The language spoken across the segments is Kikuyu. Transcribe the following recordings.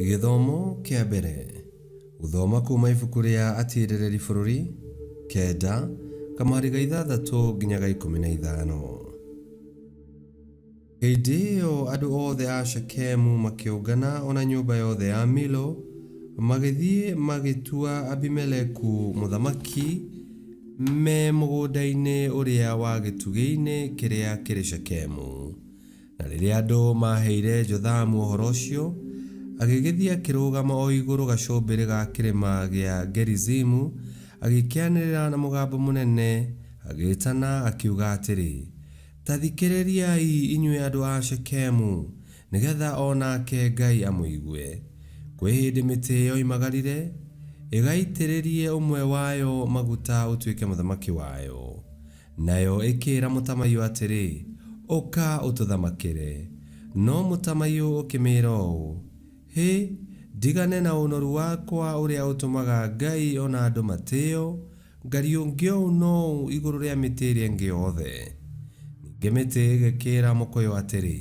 Gĩthomo kĩa mbere gũthoma kuma ibuku rĩa Atiirĩrĩri Bũrũri kenda kamũhari ga ithathatũ nginya ga 15. Hĩndĩ ĩyo andũ othe a Shekemu makĩũngana o na nyũmba yothe ya Milo, magĩthiĩ magĩtua Abimeleku mũthamaki me mũgũnda-inĩ ũrĩa wa gĩtugĩ-inĩ kĩrĩa kĩrĩ Shekemu. Na rĩrĩa andũ maaheire Jothamu ũhoro ũcio, agĩgĩthiĩ akĩrũgama o igũrũ gacũmbĩrĩ ga kĩrĩma gĩa Gerizimu, agĩkĩanĩrĩra na mũgambo mũnene, agĩĩtana, akiuga atĩrĩ, Ta thikĩrĩriai, inyuĩ andũ a Shekemu, nĩ getha o nake Ngai amũigue. Kwĩ hĩndĩ mĩtĩ yoimagarire, ĩgaitĩrĩrie ũmwe wayo maguta ũtuĩke mũthamaki wayo. Nayo ĩkĩĩra mũtamaiyũ atĩrĩ, 'Ũka ũtũthamakĩre. No mũtamaiyũ ũkĩmĩĩra ũũ, 'Hĩ, ndigane na ũnoru wakwa ũrĩa ũtũmaga ngai o na andũ matĩo, ngariũnge ũũ na ũũ igũrũ rĩa mĩtĩ ĩrĩa ĩngĩ yothe. Ningĩ mĩtĩ ĩgĩkĩĩra mũkũyũ atĩrĩ,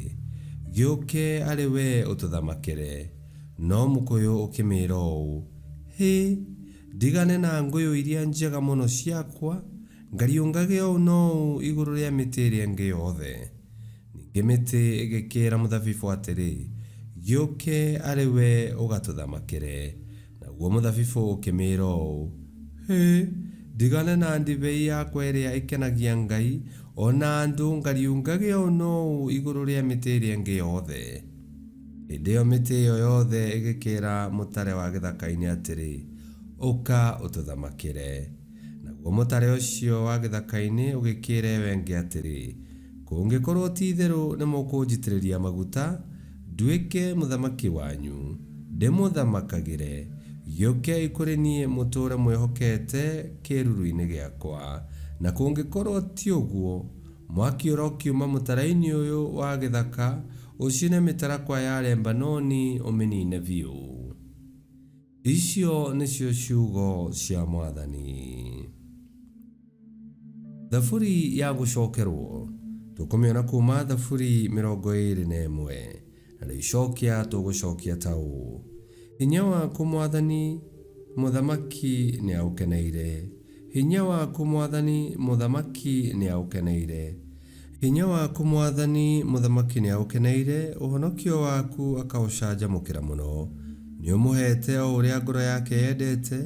'Gĩũke arĩ wee ũtũthamakĩre. No mũkũyũ ũkĩmĩĩra ũũ, 'Hĩ, ndigane na ngũyũ iria njega mũno ciakwa, Ngariũngage ũũ na ũũ igũrũ rĩa mĩtĩ ĩrĩa ĩngĩ yothe. Ningĩ mĩtĩ ĩgĩkĩĩra mũthabibũ atĩrĩ, 'Gĩũke arĩ we ũgatũthamakĩre. Naguo mũthabibũ ũkĩmĩĩra ũũ, 'Hĩ! Ndigane na ndibei yakwa ĩrĩa ĩkenagia Ngai o na andũ, ngariũngage ũũ na ũũ igũrũ rĩa mĩtĩ ĩrĩa ĩngĩ yothe. Hĩndĩ ĩyo mĩtĩ ĩyo yothe ĩgĩkĩĩra mũtare wa gĩthaka-inĩ atĩrĩ, 'Ũka ũtũthamakĩre. Naguo mũtare ũcio wa gĩthaka-inĩ ũgĩkĩĩra ĩyo ĩngĩ atĩrĩ, Kũngĩkorũo ti-itherũ nĩmũkũnjitĩrĩria maguta nduĩke mũthamaki wanyu, ndĩmũthamakagĩre, gĩũkei kũrĩ niĩ mũtũũre mwĩhokete kĩĩruru-inĩ gĩakwa, na kũngĩkorũo ti ũguo, mwaki ũrokiuma mũtare-inĩ ũyũ wa gĩthaka ũcine mĩtarakwa ya Lebanoni ũmĩnine biũ. Icio nĩcio ciugo cia Mwathani. Thaburi ya gũcokerwo tũkũmĩona kuma Thaburi 21, narĩo icokia tũgũcokia ta ũũ: Hinya waku Mwathani, mũthamaki nĩaũkeneire. Hinya waku Mwathani, mũthamaki nĩaũkeneire. Hinya waku Mwathani, mũthamaki nĩaũkeneire, ũhonokio waku akaũcanjamũkĩra mũno. Nĩũmũheete o ũrĩa ngoro yake yendete,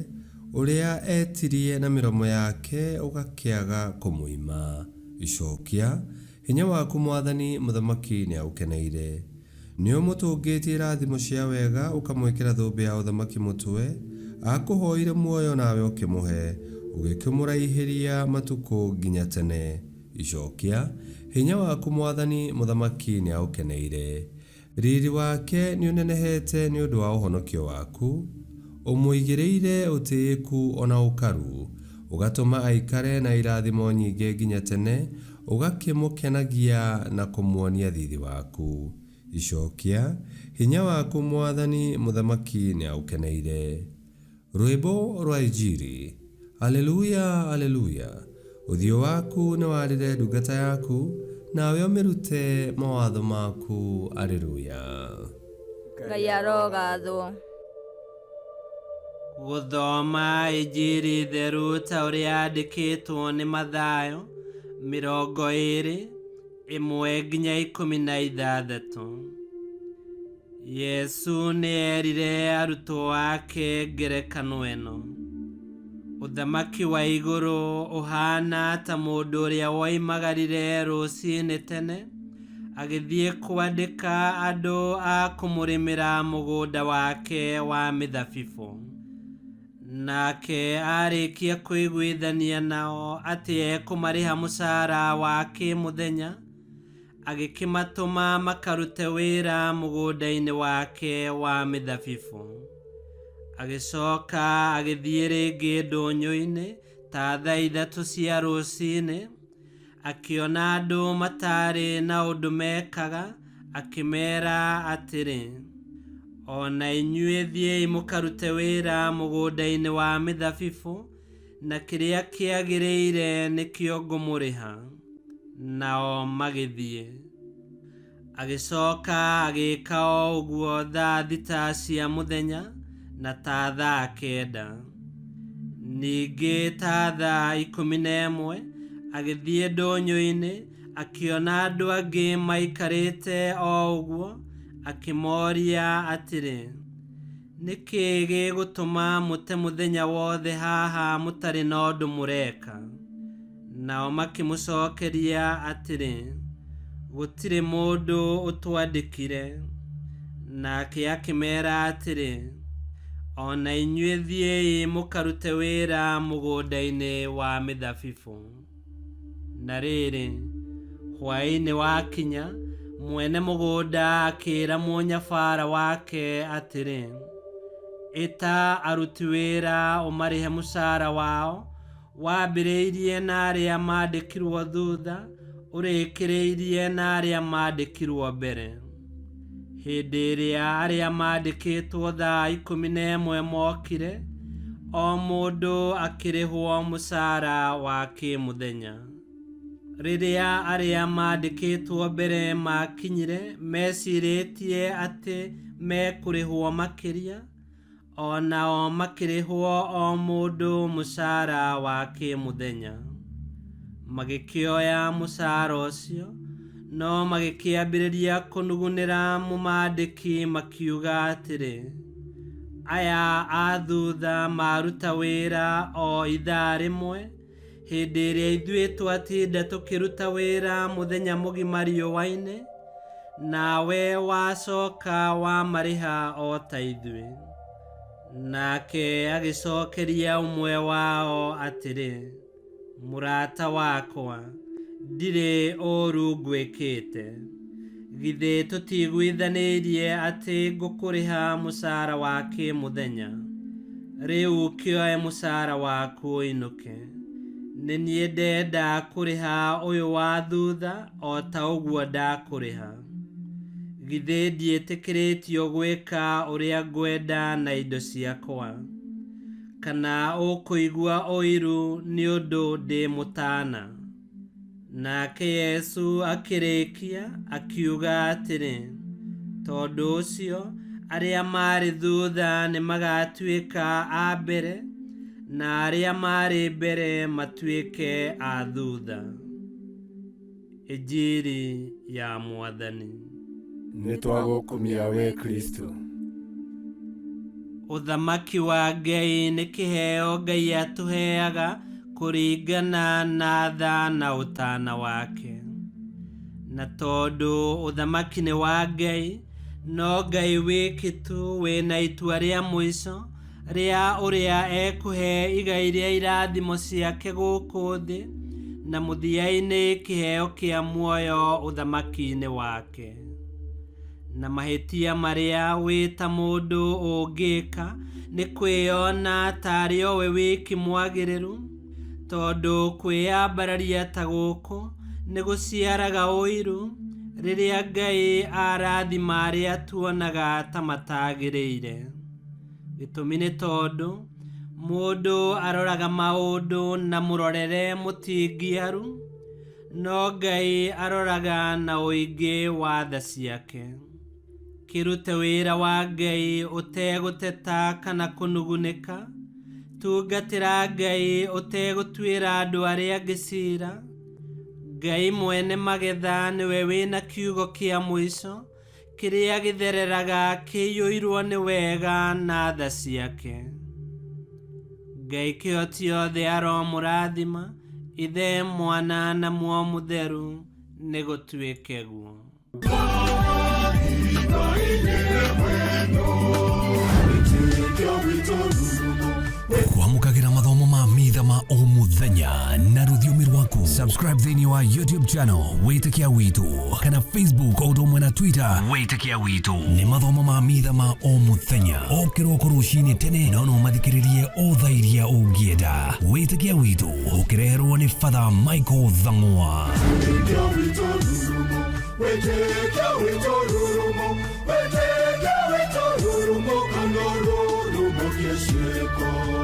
ũrĩa etirie na mĩromo yake ũgakĩaga kũmũima. Icokia, Hinya waku Mwathani, mũthamaki nĩaũkeneire. Nĩũmũtũngĩtie irathimo cia wega, ũkamwĩkĩra thũmbĩ ya ũthamaki mũtwe, aakũhoire muoyo nawe ũkĩmũhe, ũgĩkĩmũraihĩria matukũ nginya tene. Icokia, Hinya waku Mwathani, mũthamaki nĩaũkeneire. Riri wake nĩũnenehete nĩ ũndũ wa ũhonokio waku, ũmũigĩrĩire ũtĩĩku o na ũkaru, ũgatũma aikare na irathimo nyingĩ nginya tene, ũgakĩmũkenagia na kũmuonia thithi waku. Icokia, Hinya waku Mwathani, mũthamaki nĩaũkeneire. Rwĩmbo rwa Injiri. Aleluya, Aleluya. Ũthiũ waku nĩwarĩre ndungata yaku, nawe ũmĩrute mawatho maku. Aleluya. Ngai arogathwo. Gũthoma Injiri theru ta ũrĩa yandĩkĩtwo nĩ Mathayo 20, 1 nginya 16. Yesu nĩ eerire arutwo ake ngerekano ĩno: Ũthamaki wa igũrũ ũhaana ta mũndũ ũrĩa woimagarire rũcinĩ tene agĩthiĩ kwandĩka andũ a kũmũrĩmĩra mũgũnda wake wa mĩthabibũ. Nake aarĩkia kũiguithania nao atĩ ekũmarĩha mũcara wa kĩmũthenya, agĩkĩmatũma makarute wĩra mũgũnda-inĩ wake wa mĩthabibũ. Agĩcoka agĩthiĩ rĩngĩ ndũnyũ-inĩ ta thaa 3 cia rũcinĩ, akĩona andũ mataarĩ na ũndũ meekaga, akĩmeera atĩrĩ, 'O na inyuĩ thiĩi mũkarute wĩra mũgũnda-inĩ wa mĩthabibũ, na kĩrĩa kĩagĩrĩire nĩkĩo ngũmũrĩha. Nao magĩthiĩ. Agĩcoka agĩka o ũguo thaa 6 cia mũthenya na ta thaa 9. Ningĩ ta thaa 11 agĩthiĩ ndũnyũ-inĩ, akĩona andũ angĩ maikarĩte o ũguo, akĩmoria atĩrĩ, 'Nĩ kĩĩ gĩgũtũma mũte mũthenya wothe haha mũtarĩ na ũndũ mũreka?' Nao makĩmũcokeria atĩrĩ, 'Gũtirĩ mũndũ ũtwandĩkire.' Nake akĩmeera atĩrĩ, 'O na inyuĩ thiĩi mũkarute wĩra mũgũnda-inĩ wa mĩthabibũ.' Na rĩrĩ, hwaĩ-inĩ wakinya, mwene mũgũnda akĩĩra mũnyabara wake atĩrĩ, 'Ĩta aruti wĩra ũmarĩhe mũcara wao, wambĩrĩirie na arĩa maandĩkirwo thutha, ũrĩkĩrĩirie na arĩa maandĩkirwo mbere.' Hĩndĩ ĩrĩa arĩa maandĩkĩtwo thaa 11 mookire, o mũndũ akĩrĩhwo mũcara wa kĩmũthenya. Rĩrĩa arĩa maandĩkĩtwo mbere maakinyire mecirĩtie atĩ mekũrĩhwo makĩria, o nao makĩrĩhwo o mũndũ mũcara wa kĩmũthenya. Magĩkĩoya mũcara ũcio, no magĩkĩambĩrĩria kũnugunĩra mũmaandĩki makiuga atĩrĩ, 'Aya a thutha maruta wĩra o ithaa rĩmwe, hĩndĩ ĩrĩa ithuĩ twatinda tũkĩruta wĩra mũthenya mũgima riũa-inĩ, nawe wacoka wamarĩha o ta ithuĩ.' Nake agĩcokeria ũmwe wao atĩrĩ, 'Mũrata wakwa, ndirĩ ũũru ngwĩkĩte. Githĩ tũtiiguithanĩirie atĩ ngũkũrĩha mũcara wa kĩmũthenya? Rĩu kĩoe mũcara waku ũinũke. Nĩ niĩ ndenda kũrĩha ũyũ wa thutha o ta ũguo ndakũrĩha. Githĩ ndiĩtĩkĩrĩtio gwĩka ũrĩa ngwenda na indo ciakwa? Kana ũkũigua ũiru nĩ ũndũ ndĩ mũtaana?' Nake Yesu akĩrĩkia, akiuga atĩrĩ, 'Tondũ ũcio arĩa marĩ thutha nĩmagatuĩka a mbere, na arĩa marĩ mbere matuĩke a thutha.' Injiri ya Mwathani. Nĩtwagũkumia we Kristo. Ũthamaki wa Ngai nĩ kĩheo Ngai atũheaga kũringana na tha na ũtana wake. Na tondũ ũthamaki nĩ wa Ngai, no Ngai wiki tu wĩna itua rĩa mũico rĩa ũrĩa ekũhe igai rĩa irathimo ciake gũkũ thĩ, na mũthia-inĩ kĩheo kĩa muoyo ũthamaki-inĩ wake. Na mahĩtia marĩa wĩ ta mũndũ ũngĩka nĩ kwĩyona tarĩ o we wiki mwagĩrĩru, tondũ kwĩyambararia ta gũkũ nĩ gũciaraga ũiru rĩrĩa Ngai arathima arĩa tuonaga ta matagĩrĩire. Gĩtũmi nĩ tondũ mũndũ aroraga maũndũ na mũrorere mũtingiaru, no Ngai aroraga na ũingĩ wa tha ciake. Kĩrute wĩra wa Ngai ũtegũteta kana kũnugunĩka. Tungatĩra Ngai ũtegũtuĩra andũ arĩa angĩ ciira. Ngai mwene magetha nĩwe wĩna kiugo kĩa mũico kĩrĩa gĩthereraga kĩiyũirwo nĩ wega na tha ciake. Ngai kĩhoti othe aromũrathima, Ithe, Mwana na Muoyo Mũtheru, nĩgũtuĩke guo. Kwamũkagĩra mathomo ma mitha ma o mũthenya na rũthiomi rwaku. Subscribe thĩinĩ wa YouTube channel Wĩtĩkia Witũ kana Facebook o ũndũ ũmwe na Twitter Wĩtĩkia Witũ. Nĩ mathomo ma mitha ma o mũthenya o kĩroko rũcinĩ tene, no no mathikĩrĩrie o thaa iria ũngĩenda. Wĩtĩkia Witũ ũkĩreherwo nĩ Father Michael Thang'wa. Wĩtĩkia witũ rurumo, wĩtĩkia witũ rurumo, kana rurumo kĩciko.